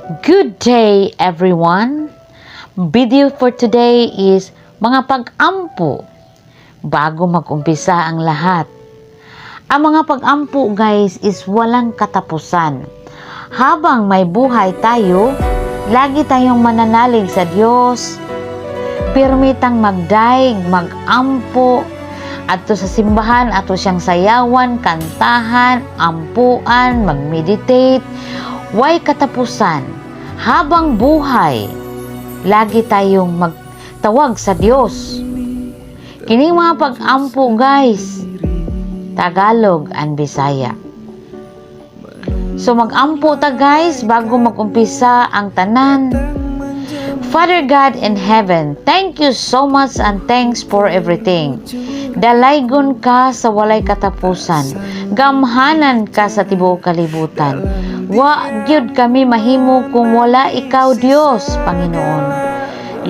Good day, everyone! Video for today is mga pag-ampo bago mag-umpisa ang lahat. Ang mga pag-ampo, guys, is walang katapusan. Habang may buhay tayo, lagi tayong mananalig sa Diyos. Pirmitang magdaig, mag-ampo, adto sa simbahan, ato siyang sayawan, kantahan, ampuan, mag-meditate. Way katapusan. Habang buhay, lagi tayong magtawag sa Diyos. Kining mga pag-ampo, guys, Tagalog and Bisaya. So mag-ampo ta, guys, bago mag-umpisa ang tanan. Father God in heaven, thank you so much and thanks for everything. Dalaygon ka sa walay katapusan. Gamhanan ka sa tibuok kalibutan. Wa gyud kami mahimo kung wala ikaw, Dios, Panginoon.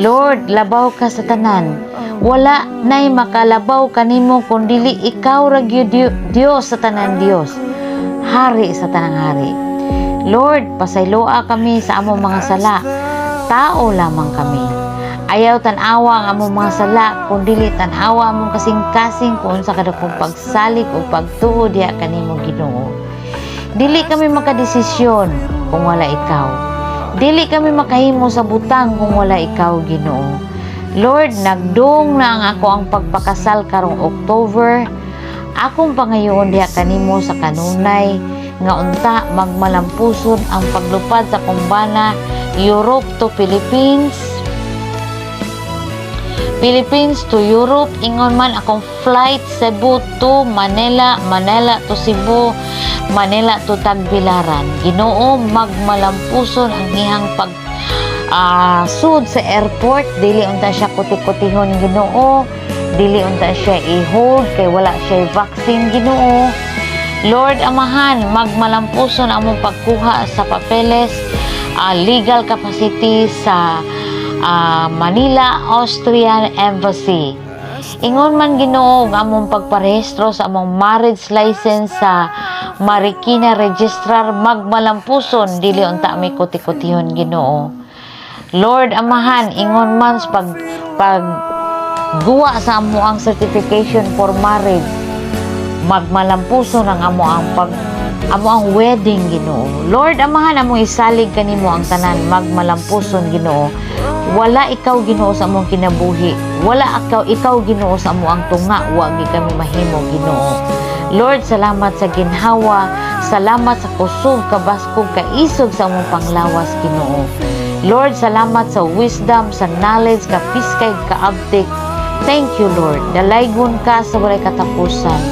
Lord, labaw ka sa tanan. Wala nay makalabaw kanimo kung dili ikaw ra gyud Dios sa tanan Dios. Hari sa tanang hari. Lord, pasayloa kami sa among mga sala. Tao lamang kami. Ayaw tan-awa ang among mga sala, kung dili tan-awa among kasing-kasing kung unsa kadakong pagsalig o pagtuo diha kanimo, Ginoo. Dili kami makadesisyon kung wala ikaw. Dili kami makahimo sa butang kung wala ikaw, Ginoo. Lord, nagdung na ang ako ang pagpakasal karong October. Akong pangayoon diha kanimo sa kanunay nga unta magmalampuson ang paglupad sa akong bana Europe to Philippines, Philippines to Europe. Ingon man akong flight Cebu to Manila, Manila to Cebu, Manila to Tagbilaran. Ginoo, magmalampuson ang iyang pag sud sa airport. Dili unta siya kuti-kutihon, Ginoo. Dili unta siya i-hold kay wala siya vaccine, Ginoo. Lord Amahan, magmalampuson ang among pagkuha sa papeles, legal capacity sa Manila Austrian Embassy. Ingon man, Ginoo, ang among pagparehistro sa among marriage license sa Marikina Registrar, magmalampuson, dili unta mi kuti-kutihon, Ginoo. Lord Amahan, ingon man sa pag guwa sa amo ang certification for marriage, magmalampuson ang amo ang pag amo ang wedding, Ginoo. Lord Amahan, among isalig kanimo ang tanan, magmalampuson, Ginoo. Wala ikaw, Ginoo, sa among kinabuhi. Wala ikaw, Ginoo, sa amo ang tunga, wa gyud kami mahimo, Ginoo. Lord, salamat sa ginhawa, salamat sa kusog, kabaskog, kaisog sa among panglawas, Ginoo. Lord, salamat sa wisdom, sa knowledge, kapiskay, kaabtik. Thank you, Lord. Dalaygon ka sa walay katapusan.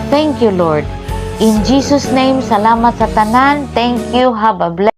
Thank you, Lord. In Jesus' name, salamat sa tanan. Thank you. Have a blessed